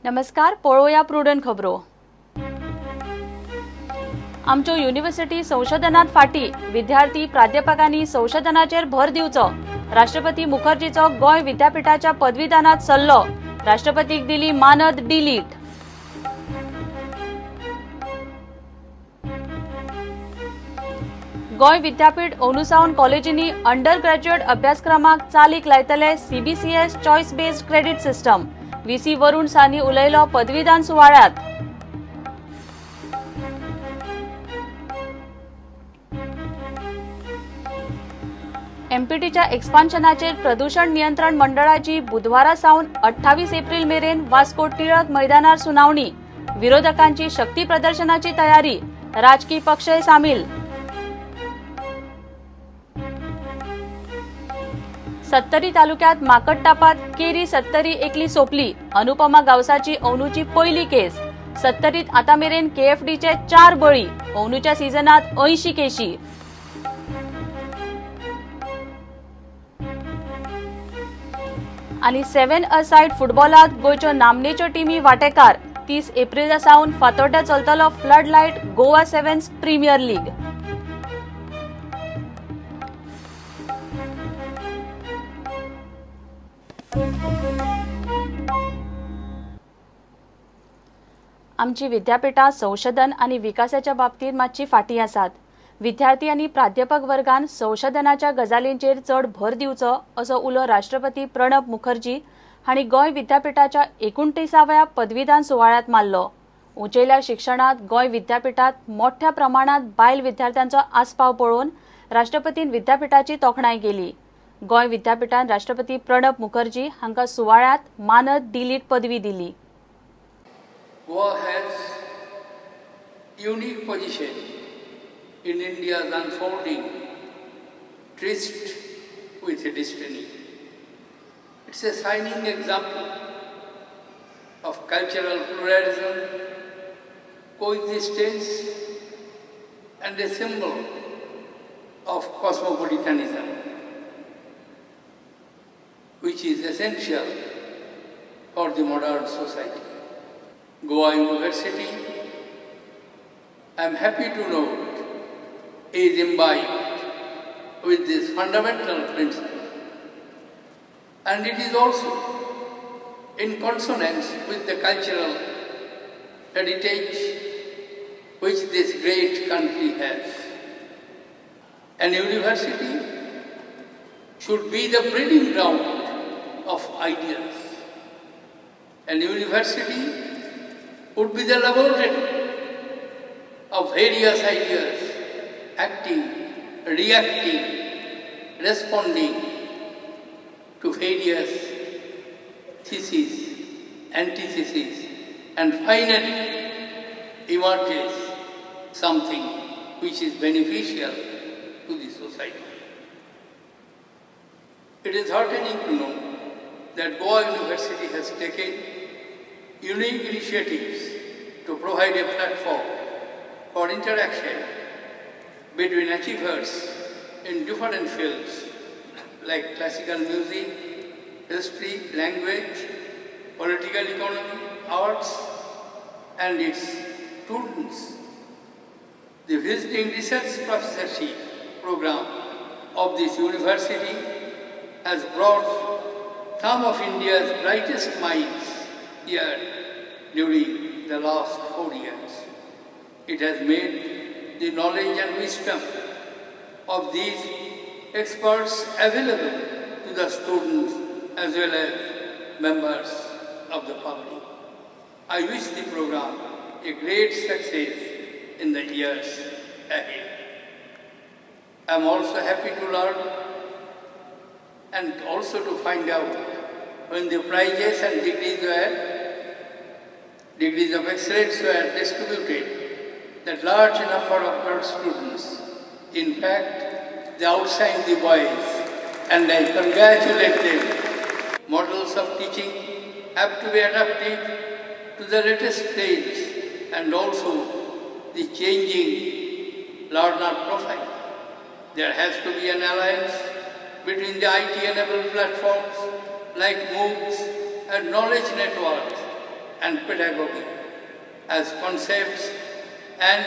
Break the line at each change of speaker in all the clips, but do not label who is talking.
नमस्कार, पळोवया प्रुडंट खबरो. आमच्यो युनिव्हर्सिटी संशोधनात फाटी, विद्यार्थी प्राध्यापकांनी संशोधनाचेर भर दिवचो. राष्ट्रपती मुखर्जीचो गोंय विद्यापीठाच्या पदवीदानात सल्लो. राष्ट्रपतीक दिली मानद डिलीट. गोंय विद्यापीठ अंदू सावन कॉलेजींनी अंडर ग्रॅज्युएट अभ्यासक्रमाक चालीक लायतले CBCS choice based credit system. VC Varun Sahni उलयलो पदवीदान सुवाळ्यात. एमपीटीच्या एक्सपान्शनाचेर प्रदूषण नियंत्रण मंडळाची बुधवारा सावन 28 एप्रिल मेरेन वास्को टिळक मैदानार सुनावणी. विरोधकांची शक्ती प्रदर्शनाची तयारी, राजकी पक्षय सामील. सत्तरी तालुक्यात माकडटापात केरी सत्तरी एकली सोपली. अनुपमा गावसाची अंदूची पयली केस. सत्तरीत आता मेरेन केएफडीचे 4 बळी. अंदूच्या सीझनात 80 केशी. आनी 7 अ सायड फुटबॉलात गोंयच्यो नामनेच्यो टिमी वांटेकार. 30 एप्रिला सावन फातोड्ड्यां चलतलो flood light Goa sevens premier league. आमची विद्यापीठां संशोधन आनी विकासाच्या बाबतींत मातशी फाटीं आसात. विद्यार्थी आनी प्राध्यापक वर्गान संशोधनाच्या गजालींचेर चड भर दिवचो असो उलो राष्ट्रपती प्रणब मुखर्जी हांणी गोंय विद्यापीठाच्या 29व्या पदवीदान सुवाळ्यांत मारलो. उंचेल्या शिक्षणांत गोंय विद्यापीठांत मोठ्या प्रमाणांत बायल विद्यार्थ्यांचो आस्पाव पळोवन राष्ट्रपतीन विद्यापीठाची तोखणाय केली. गोंय विद्यापीठान राष्ट्रपती प्रणब मुखर्जी हांकां सुवाळ्यांत मानद डिलीट पदवी दिली.
Goa has unique position in India's unfolding tryst with destiny. It's a shining example of cultural pluralism, coexistence, and a symbol of cosmopolitanism, which is essential for the modern society. Goa University, I am happy to note, is imbibed with this fundamental principle, and it is also in consonance with the cultural heritage which this great country has. An university should be the breeding ground of ideas. An university would be the laboratory of various ideas, acting, reacting, responding to various theses, antitheses, and finally emerges something which is beneficial to the society. It is heartening to know that Goa University has taken unique initiatives to provide a platform for interaction between achievers in different fields like classical music, history, language, political economy, arts, and its students. The visiting research professorship program of this university has brought some of India's brightest minds here during the last 4 years. It has made the knowledge and wisdom of these experts available to the students as well as members of the public. I wish the program a great success in the years ahead. I am also happy to learn and also to find out when the prizes and degrees of excellence were distributed, that large number of girl students, in fact, they outshined the boys, and I congratulate them. Models of teaching have to be adapted to the latest trends and also the changing learner profile. There has to be an alliance between the IT-enabled platforms like MOOCs and knowledge networks and pedagogy. As concepts and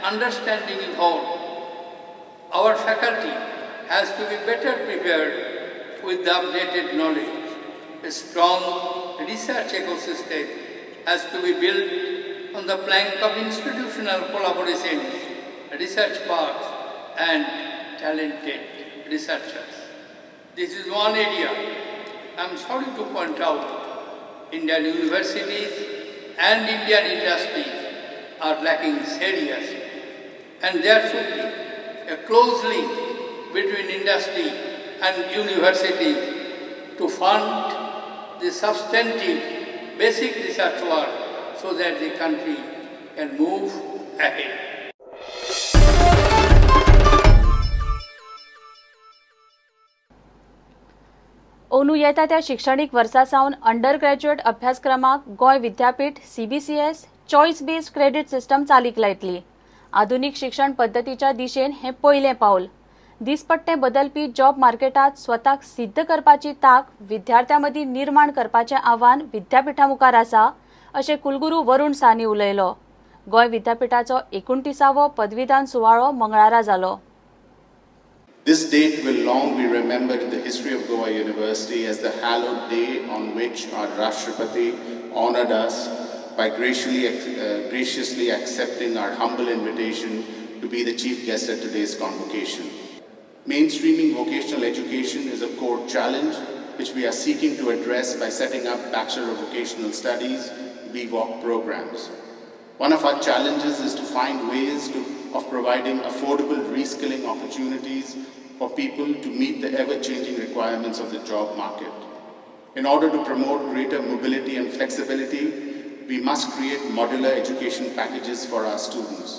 understanding evolve, our faculty has to be better prepared with the updated knowledge. A strong research ecosystem has to be built on the plank of institutional collaborations, research parks, and talented researchers. This is one area I am sorry to point out. Indian universities and Indian industries are lacking seriously, and there should be a close link between industry and universities to fund the substantive basic research work so that the country can move ahead.
अंदू येता त्या शिक्षणीक वर्सा सावन under graduate अभ्यासक्रमाक Goa विद्यापीठ CBCS choice based credit system चालीक लायतली. आधुनीक शिक्षण पद्दतीच्या दिशेन हें पयलें पावल. दिसपट्टें बदलपी जॉब मार्केटांत स्वताक सिद्ध करपाची तांक विद्यार्थ्यां मदीं निर्माण करपाचें आव्हान विद्यापिठा मुखार आसा अशें कुलगुरू वरुण सानी उलयलो. गोंय विद्यापिठाचो 29वो पदवीदान सुवाळो मंगळारा जालो.
This date will long be remembered in the history of Goa University as the hallowed day on which our Rashtrapati honored us by graciously accepting our humble invitation to be the chief guest at today's convocation. Mainstreaming vocational education is a core challenge which we are seeking to address by setting up Bachelor of Vocational Studies, BVOC programs. One of our challenges is to find ways of providing affordable reskilling opportunities for people to meet the ever-changing requirements of the job market. In order to promote greater mobility and flexibility, we must create modular education packages for our students.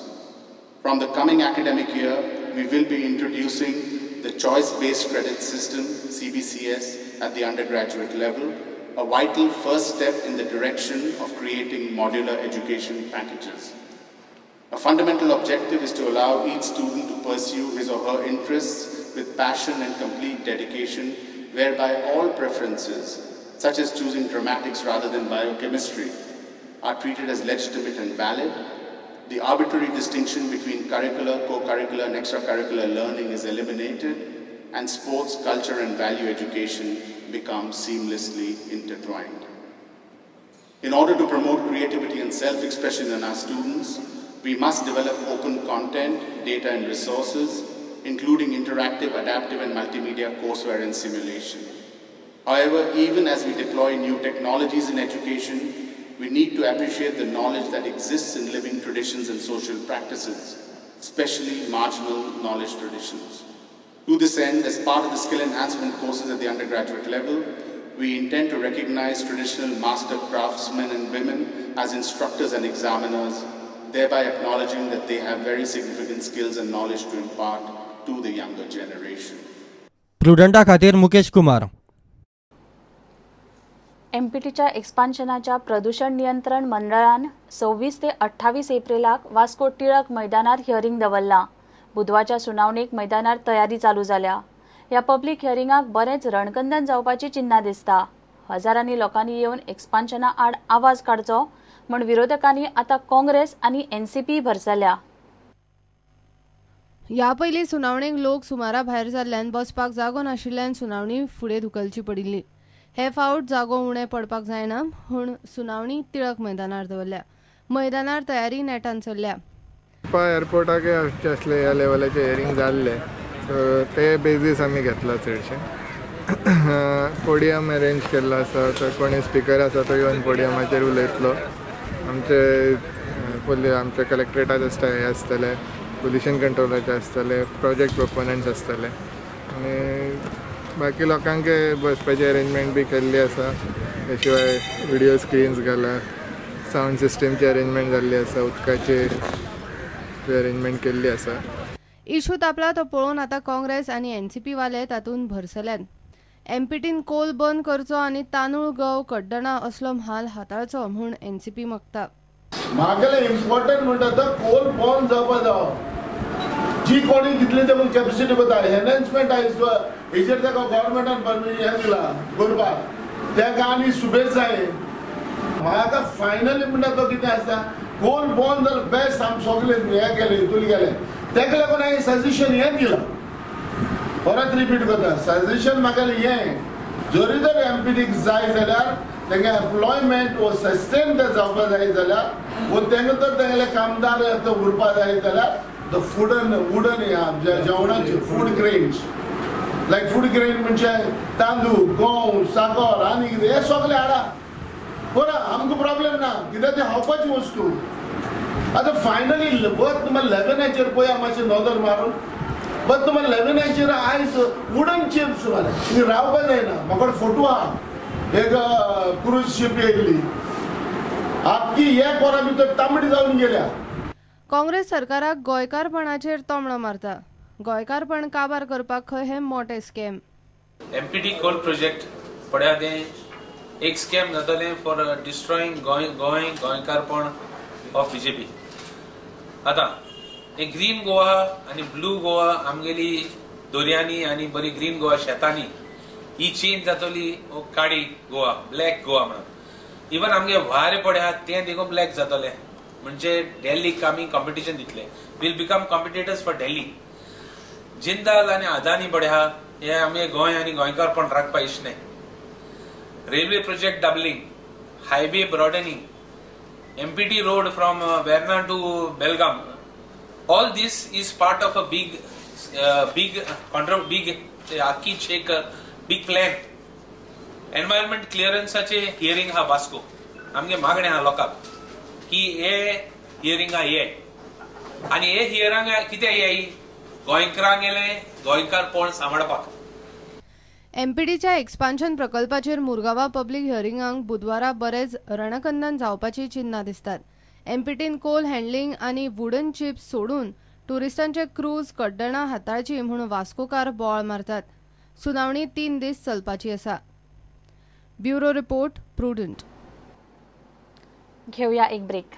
From the coming academic year, we will be introducing the Choice-Based Credit System, CBCS, at the undergraduate level, a vital first step in the direction of creating modular education packages. A fundamental objective is to allow each student to pursue his or her interests with passion and complete dedication, whereby all preferences, such as choosing dramatics rather than biochemistry, are treated as legitimate and valid. The arbitrary distinction between curricular, co-curricular, and extracurricular learning is eliminated, and sports, culture, and value education become seamlessly intertwined. In order to promote creativity and self-expression in our students, we must develop open content, data, and resources, including interactive, adaptive, and multimedia courseware and simulation. However, even as we deploy new technologies in education, we need to appreciate the knowledge that exists in living traditions and social practices, especially marginal knowledge traditions. To this end, as part of the skill enhancement courses at the undergraduate level, we intend to recognize traditional master craftsmen and women as instructors and examiners, thereby acknowledging that they have very significant skills and knowledge to impart to the younger generation.
Prudenta खातीर मुकेश कुमार.
एमपीटीच्या एक्सपान्शनाच्या प्रदूषण नियंत्रण मंडळान 26 ते 28 एप्रिलाक वास्को टिळक मैदानार hearing दवरला. बुधवारच्या सुनावणेक मैदानार तयारी चालू जाल्या. ह्या पब्लिक हियरिंगाक बरेंच रणकंदन जावपाची चिन्हां दिसता. हजारांनी लोकांनी येवन एक्सपान्शना आड आवाज काडचो म्हण विरोधकांनी आतां काँग्रेस आनी एनसीपी भरसल्या.
ह्या पयलीं सुनावणेक लोक सुमारा भायर जाल्ल्यान बसपाक जागो नाशिल्ल्यान सुनावणी फुडें धुकलची पडिल्ली. हे फावट जागो उणें पडपाक जायना म्हूण सुनावणी टिळक मैदानार दवरल्या. मैदानार तयारी नेटान चल्ल्या.
एअरपोर्टाक आसले ह्या लेवलाचे हियरिंग जाल्ले, सो ते बेजीस आमी घेतला. चडशे पोडियम अरेंज केल्लो आसा, तर कोणी स्पिकर आसा तो येवन पोडियमाचेर उलयतलो. आमचे आमच्या कलेक्ट्रेटाक आसता हे आसतले, पोल्युशन कंट्रोलाचे आसतले, प्रोजेक्ट प्रोपोनंट्स आसतले आनी बाकी लोकांक बसपाची अरेंजमेंट बी केल्ली आसा. त्या शिवाय विडियो स्क्रिन्स घाला, सावंड सिस्टमची अरेंजमेंट जाल्ली आसा, उदकाची अरेंजमेंट केल्ली आसा.
इशू तापला तो पळोवन आतां काँग्रेस आनी एनसीपी वाले तातूंत भरसल्यात. एमपीटीन कोल बंद करचो आनी तांदूळ गंव कड्डणां असलो म्हाल हाताळचो म्हूण एनसीपी मागता.
म्हागेलें इम्पॉर्टंट म्हणटा तो कोल बंद जावपा जावो. जी कोणी कितली ते कॅपॅसिटी पळयता एनहान्समेंट आयज हेजेर ताका गव्हर्मेंटान परमिशन हें दिलां करपाक, ताका आनी सुबेज जाय. म्हाका फायनली म्हणटा तो कितें आसा कोल बॉन जाल्यार बेस्ट. आमी सगळे हें केलें हितून गेले तेका लागून हांवें सजेशन हें दिलां, परत रिपीट करता सजेशन म्हाका हें, जरी तर एमपीटीक जाय जाल्यार तेंगे एम्प्लॉयमेंट वो सस्टेन तर जावपा जाय जाल्यार वो तेंका तर तेंगेले कामदार उरपा जाय जाल्यार the फुडन वुडन जेवणाचे food grains like food grain म्हणजे तांदूळ गंव साकर आनी कितें हें सगळें हाडा बरं, आमकां प्रॉब्लेम ना कित्याक तें खावपाची वस्तू. आतां फायनली वत तुमकां लेवनाचेर पळया मातशें नदर मारून वत तुमकां लेवनाचेर आयज वुडन चिप्स मरे रावपा जायना. म्हाका फोटो आहा एक क्रूज शीप येयल्ली आपकी एक वरां भितर तांबडी जावन गेल्या.
काँग्रेस सरकाराक गोंयकारपणाचेर तोमणो मारता, गोंयकारपण काबार करपाक खंय हे मोटे स्कॅम.
एमपीटी कोल प्रोजेक्ट पळया तें एक स्कॅम जातलें फॉर डिस्ट्रॉईंग गोंय गोंय गोंयकारपण ऑफ बीजेपी. आतां एक ग्रीन गोवा आनी ब्लू गोवा आमगेली दोरयांनी आनी बरी ग्रीन गोवा शेतांनी ही चेंज जातली काळी गोवा ब्लॅक गोवा म्हणून. इवन आमगे वारे पळया तें देखून ब्लॅक जातलें म्हणजे दिल्लीक आमी कॉम्पिटिशन दितले, will become competitors for Delhi. Jindal आनी अदानी पळया हे आमगे गोंय आनी गोंयकारपण राखपा इशने. Railway project doubling, highway broadening, MPT road from Verna to Belgaum, all this is part of a big big big आखीच एक बिग प्लॅन. एनवायरमेंट क्लियरन्साचे हियरींग हा वास्को आमगे मागणें आहा लोकांक की हे हियरिंगा हे आनी हे हियरिंगा कितें हे गोंयकारांगेले गोंयकारपण सांबाळपाक.
एमपीटीच्या एक्सपान्शन प्रकल्पाचेर मुरगांवा पब्लिक हियरिंगांक बुधवारा बरेच रणकंदन जावपाची चिन्हां दिसतात. एमपीटीन कोल हँडलिंग आनी वुडन चिप्स सोडून ट्युरिस्टांचे क्रूज कड्डणां हाताळची म्हूण वास्कोकार बोवाळ मारतात. सुनावणी 3 दीस चलपाची आसा. Bureau report, Prudent.
घेऊया एक ब्रेक.